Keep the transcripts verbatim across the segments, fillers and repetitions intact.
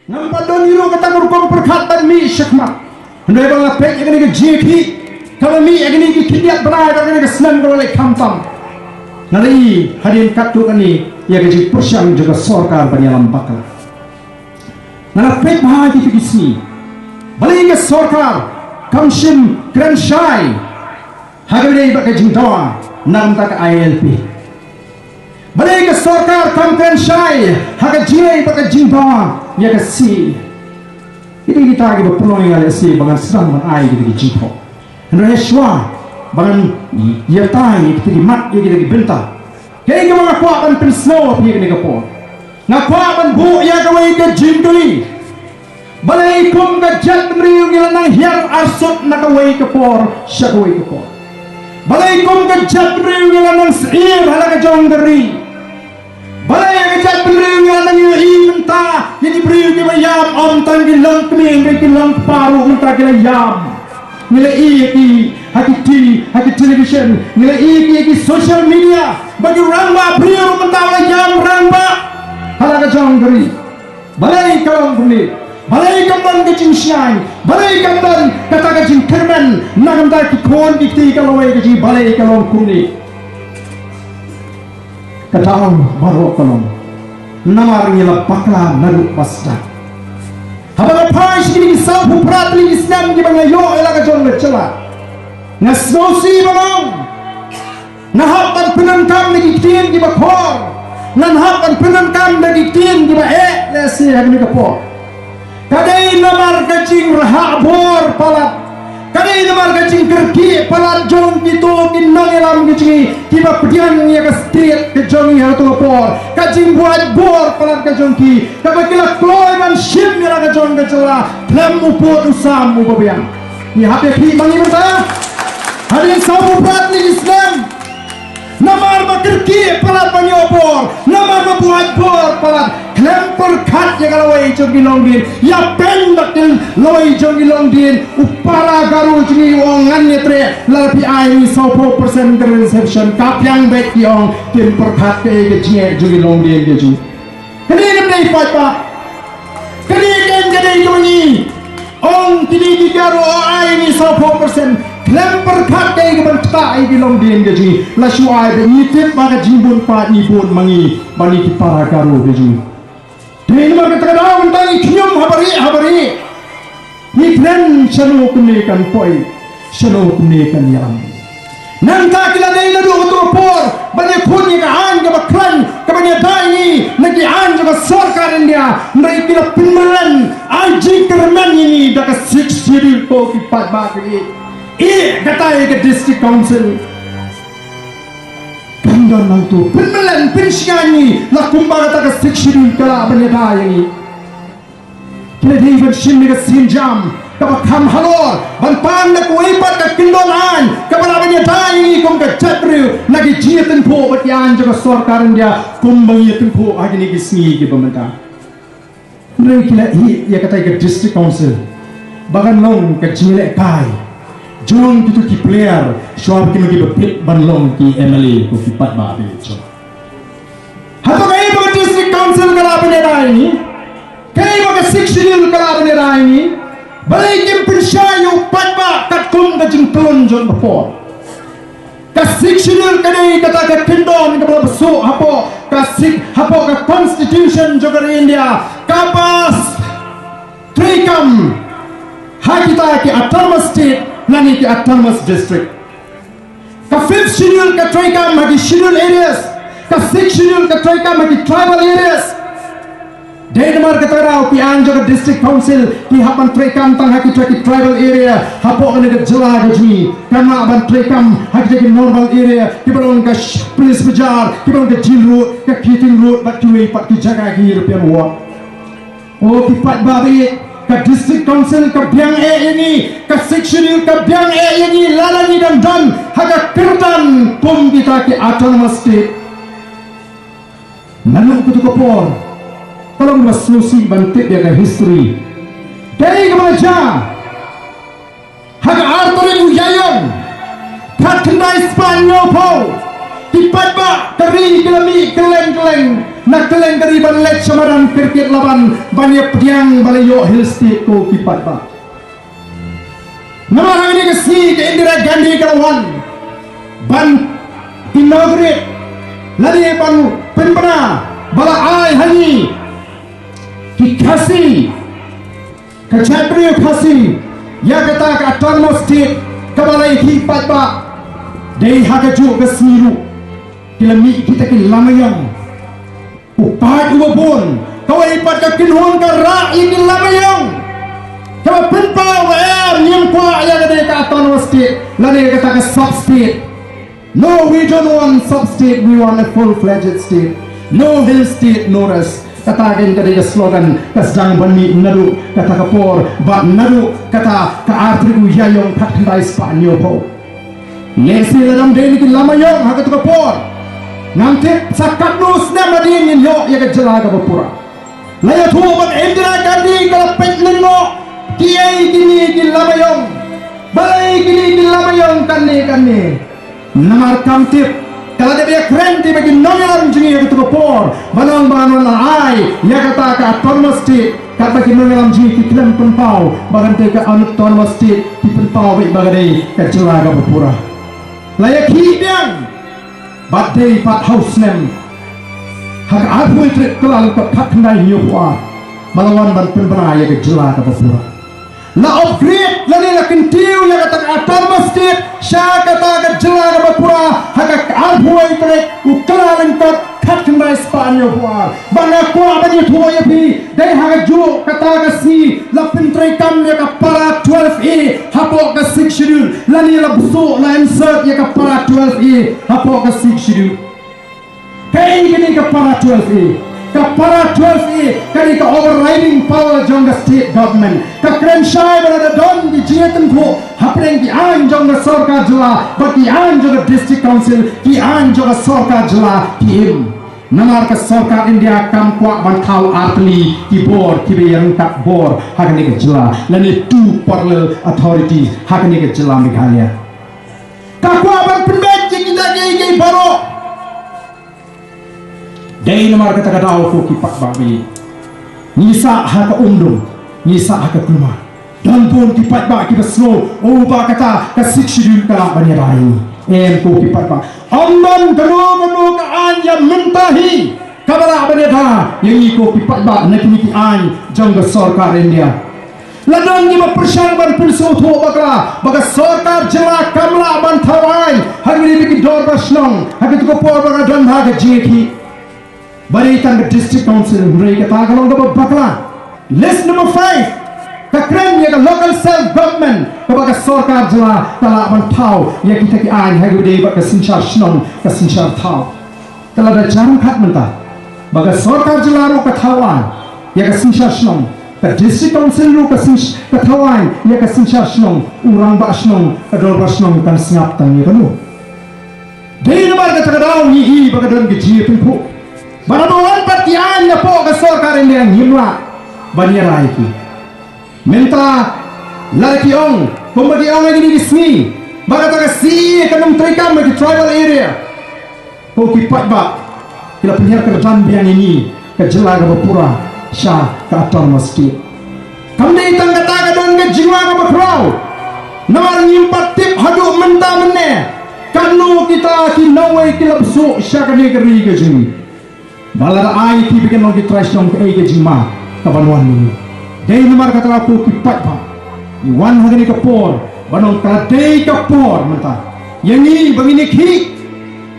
Ngam pat don ïa ruh kata ka rukom pyrkhat ban mih shakhmat. Hynrei ba nga peit ïa kane ka jingïakhih kaba mih ïa kine ki khyndiat bnai bad kane ka snem kaba la leit khamtam, nga la ïohi hadien katto katne ïa ka jingpyrshang jong ka sorkar ban ïalam bakla. Nga la peit bha ïa kito ki sngi. Balei ka sorkar kam shym kren shai ha kaba ïadei bad ka jingdawa na ka bynta ka I L P? Balei ka sorkar kam kren shai ha ka jingïadei bad ka jingdawa ïa ka C A A? Kine kita kiba pynlong ïa nga lehse ba ngan sdang ban ai kito ki jingthoh. Hynrei shuwa ba ngan ïatai ïa kito ki mat ïa kito ki bynta, kaei kaba nga kwah ban pynsngew ha phi ha kane ka por. Nga kwah ban buh ïa kawei ka jingkylli. Balei kum ka jaitbynriew ngi la nang hiar arsut na kawei ka por sha kawei ka por? Balei kum ka jaitbynriew ngi la nang syier ha la ka jong ka ri? Balei ka jaitbynriew ngi la nang ïohi mynta ïa ki briew kiba ïam, ym tang ki longkmie, ki longkpa ruh mynta ki la ïam? Ngi la ïohi ha ki T V, ha ki television, ngi la ïohi ha ki social media ba ki rangbah briew mynta la ïam rangbah ha la ka jong ka ri. Balei ka long kumne? Balei kam don ka jingshngaiñ? Balei kam don kata ka jingkyrmen na ka bynta ki khun ki kti? Ka long, ka jing balei ka long kumne? Ka daw baroh ka long namar ngi la bakla naduh ba sdang. Haba nga phai sha kine ki sawphew phra tylli ki snem kiba nga ïoh ïa la ka jong ka jylla, nga sngewsih ba nga ong, nga hap ban pyndonkam da ki ktien kiba khor, nga hap ban pyndonkam da ki ktien kiba eh lehse ha kane ka por. Ka dei namar ka jingrhah bor palat, ka dei namar ka jingkyrkieh palat jong kito ki nongïalam ka jong ngi kiba pdiang ïa ka state ka jong ngi ha kato ka por. Ka jingbuaid bor palat ka jong ki kaba ki la kloi ban shim ïa la ka jong ka jylla khlem u pud u sam uba biang. Ngi hap ïa ki ma ngi mynta hadien sawphew phra tylli ki snem. Namar ba kyrkieh palat ban ïoh bor, namar ba buaid bor palat, khlem pyrkhat ïa ka lawei jong ki longdien, ïa pyn bad ki lawei jong ki longdien. U para Garo jong ngi u ong ngan ïatrei, lada phi ai ngi sawphew percent ka reservation, ka biang beit, ki ong kin pyrkhat kaei ka jingeh jong ki longdien ka jong ngi. Kane kam dei paidbah. Kane kam dei ka jong ngi. Ong kine ki Garo, o ai ngi sawphew percent, khlem pyrkhat kaei kaban ktah ïa ki longdien ka jong ngi. La shu ai ba ngi tip ba ka jingbun paid ngi bun ma ngi, ba ngi ki para Garo ka jong ngi. Te namar kata ka daw mynta ngi khñium ha barieh ha barieh. Ngi kren shano kumne kan poi, shano kumne kan ïalam. Nangta ki la dei naduh kato ka por ban ïakhun ïa ka aiñ kaba khlaiñ kaban ïada ïa ngi na ki aiñ jong ka sorkar India. Hynrei ki la pynmlien, ai jingkyrmen ïa ngi da ka Sixth Schedule, ko ki paidbah kiba ïeit. Ïeh kata ïa ka District Council. Kam don nangto, pynmlien, pynshngaiñ ïa ngi la kumba kata ka Sixth Schedule ka lah ban ïada ïa ngi. Ki la dei ban shim ïa ka sienjam kaba kham halor ban pan da kawei pat ka kyndon aiñ kaba lah ban ïada ïa ngi kum ka jaitbynriew na ki jingïatyngkhuh bad ki aiñ jong ka sorkar India kumba ngi ïatyngkhuh ha kine ki sngi kiba mynta. Hynrei ki la ïeh ïa kata ka District Council ba kan long ka jinglehkai jong kito ki player shuwa ba kin long kiba fit ban long ki M L A, ko ki paidbah ba ïeit. Hato kaei ba ka District Council ka lah ban ïada ïa ngi? Kaei ba ka Sixth Schedule ka lah ban ïada ïa ngi? Balei kim pynshai ïa u paidbah katkum ka jingtlun jong ka por? Ka Sixth Schedule ka dei kata ka kyndon kaba la bsuh hapoh ka Sixth, hapoh ka Constitution jong ka ri India, kaba treikam ha kita ki Autonomous State lane ki Autonomous District. Ka Fifth Schedule ka treikam ha ki Schedule Areas. Ka Sixth Schedule ka treikam ha ki Tribal Areas. Dei namar kata ka daw ki aiñ jong ka District Council ki hap ban treikam tang ha kita ki Tribal Area hapoh kane ka jylla ka jong ngi. Kam lah ban treikam ha kita ki Normal Area kiba long ka Police Bazar, kiba long ka Jail Road, ka Keating Road bad kiwei pat ki jaka ki European Ward. O ki paidbah ba ïeit, ka District Council ka biang eh ïa ngi, ka Sixth Schedule ka biang eh ïa ngi lada ngi dang don ha ka kyrdan kum kita ki Autonomous State. Naduh kato ka por ka long ba sngewsih ban tip ïa ka history. Kaei kaba la jia ha ka ar tarik u Ïaïong khatkhyndai spah hynñiewphew? Ki paidbah ka ri ki la mih kylleng kylleng. Ka kylleng ka ri ban leit sha madan cricket la ban, ban ïa pdiang ba la ïoh Hill State ko ki paidbah. Namar ha kane ka sngi ka Indira Gandhi ka la wan ban inaugurate lane ban pynbna ba la ai ha ngi ki Khasi, ka Kshatriya Khasi, ïa kata ka autonomous state kaba la ïa ki paidbah. Dei ha kajuh ka sngi ruh ki la mih kita ki lama ïong. U paid uba bun, kawei pat ka kynhun ka rah ïa ki lama ïong. Kaba pynpaw ba em, ngim kwah ïa kane ka autonomous state lane kata ka sub state. No, we don't want sub state, we want a full fledged state. No hill state, no rest. Kata ka dei ka slogan ka sdang ban mih naduh kata ka por bad naduh kata ka arphew ïa ïong khatkhyndai spah hynñiewphew. Lehse la dang dei na ki lama ïong ha kata ka por. Ngam tip sa katno snem hadien ngin ïoh ïa ka jylla kaba pura. La ïathuh ba ka Indira Gandhi ka la peit lyngngoh kiei kine ki lama ïong. Balei kine ki lama ïong kane kane. Namar kam tip ka la dep ïakren te ba ki nongïalam jong ngi ha kata ka por ba nang ba nang ai ïa kata ka autonomous state. Katba ki nongïalam jong ngi ki khlem pynpaw ba kan dei ka autonomous state, ki pynpaw beit ba ka dei ka jylla kaba pura. La ïakhih biang bad dei pat ha u snem ha ka arphew tarik Kyllalyngkot khatkhyndai hynñiewphew ar ba la wan ban pynbna ïa ka jylla kaba pura. La upgrade lane la kyntiew ïa kata ka autonomous state sha kata ka jylla kaba pura ha ka arphew tarik u Kyllalyngkot khatkhyndai spah hynñiewphew ar. Ba nga kwah ban ïathuh ïa phi, dei ha kajuh kata ka sngi la pyntreikam ïa ka para twelve A hapoh ka Sixth Schedule lane la bsuh, la insert ïa ka para twelve A hapoh ka Sixth Schedule. Kaei kane ka para twelve A? Ka para twelve A ka dei ka overriding power jong ka state government. Ka kren shai ba la da don ki jingïatynjuh hapdeng ki aiñ jong ka sorkar jylla bad ki aiñ jong ka district council, ki aiñ jong ka sorkar jylla ki im. Namar ka sorkar India kam kwah ban thaw artylli ki bor kiba ïaryngkat bor ha kane ka jylla lane two parallel authorities ha kane ka jylla Meghalaya. Ka kwah ban pynbeit ïa kita kiei kiei baroh. Dei namar kata ka daw ko ki paidbah ba ïeit, ngi sah ha ka umdum, ngi sah ha ka kulmar. Don bun ki paidbah kiba sngew, oh, ba kata ka Sixth Schedule ka lah ban ïada ïa ngi. Em ko ki paidbah, ym don kano kano ka aiñ ïa mynta hi kaba lah ban ïada ïa ngi ko ki paidbah na kine ki aiñ jong ka sorkar India. La don kiba pyrshang ban pynsngewthuh bakla ba ka sorkar jylla kam lah ban thaw aiñ ha kine ki dorbar shnong ha kito ki por ba ka don ha ka jingïakhih. Ba dei tang ka district council, hynrei kata ka long kaba bakla. List number five ka kren ïa ka local self government, kaba ka sorkar jylla ka lah ban thaw ïa kita ki aiñ ha kaba dei bad ka synshar shnong, ka synshar thaw. Te lada jar khat mynta ba ka sorkar jylla ruh ka thaw aiñ ïa ka synshar shnong, ka district council ruh ka syn-, ka thaw aiñ ïa ka synshar shnong, u rangbah shnong, ka dorbar shnong kan sngap tang ïa kano? Dei namar kata ka daw ngi i ba ka don ka jingïapynphuh. Ba lada wan pat ki aiñ napoh ka sorkar India ngim lah ban ïada ïa ki. Mynta lada ki ong kumba ki ong ha kine ki sngi ba kata ka C A A ka nongtrei kam ha ki tribal area, ko ki paidbah, ki la pynhiar kyrdan biang ïa ngi ka jylla kaba pura sha ka autonomous state. Kam dei tang kata ka don ka jingma kaba khraw. Namar ngim pat tip haduh mynta mynne katno kita ki nongwei ki la bsuh sha kane ka ri ka jong ngi. Ba lada ai ki ba kin long ki trai shnong, kaei ka jingma kaban wan ïa ngi? Dei namar kata ko ki paidbah, ngi wan ha kane ka por ban ong ka dei ka por mynta ïa ngi ba ngin ïakhih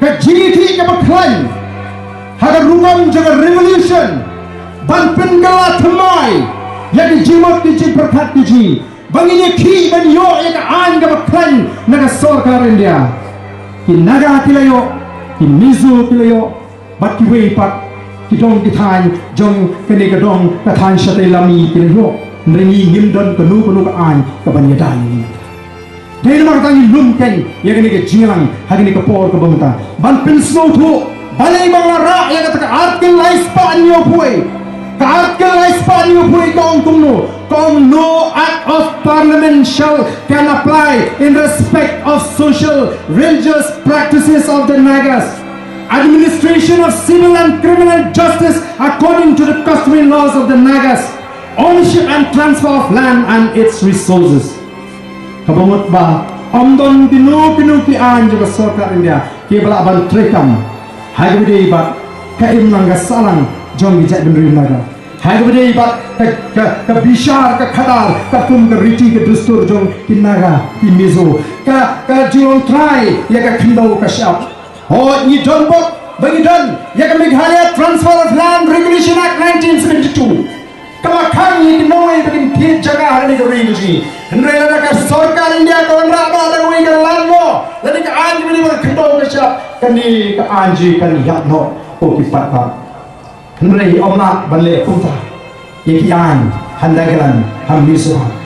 ka jingïakhih kaba khlaiñ ha ka rukom jong ka revolution, ban pynkylla thymmai ïa ki jingmut ki jingpyrkhat ki jong ngi, ba ngin ïakhih ban ïoh ïa ka aiñ kaba khlaiñ na ka sorkar India. Ki Naga ki la ïoh, ki Mizo ki la ïoh, bad kiwei pat ki dong ki thaiñ jong kane ka dong ka thaiñ shatei lami ki la ïoh. Hynrei ngi ngim don kano kano ka aiñ kaban ïada ïa ngi. Dei namar kata ngi lum keiñ ïa kane ka jingïalang ha kane ka por kaba mynta ban pynsngewthuh balei ba nga rah ïa kata ka Article lai spah hynñiewphew. Ka Article lai spah hynñiewphew ka ong kumno? Ka ong, "No act of parliament shall, can apply in respect of social religious practices of the Nagas." Administration of civil and criminal justice according to the customary laws of the Nagas, ownership and transfer of land and its resources. Kaba mut ba ym don kino kino ki aiñ jong ka sorkar India kiba lah ban treikam ha kaba ïadei bad ka imlang ka sahlang jong ki jaitbynriew Naga. Ha kaba ïadei bad ka, ka, ka bishar, ka khadar, ka kum ka riti ka dustur jong ki Naga, ki Mizo. Ka, ka ju long trai ïa ka khyndew ka shyiap. Hooid, ngi don bok ba ngi don ïa ka Meghalaya Transfer of Land Regulation Act nineteen seventy-two, kaba khang ïa ki nongwei ba kin thied jaka ha kane ka ri ka jong ngi. Hynrei lada ka sorkar India ka wanrah noh da kawei ka land law, lada ka aiñ kaba ïadei bad ka khyndew ka shyiap, kane ka aiñ jong ngi kan ïap noh, ko ki paidbah. Hynrei ym lah ban leh kumta ïa ki aiñ ha Nagaland, ha Mizoram.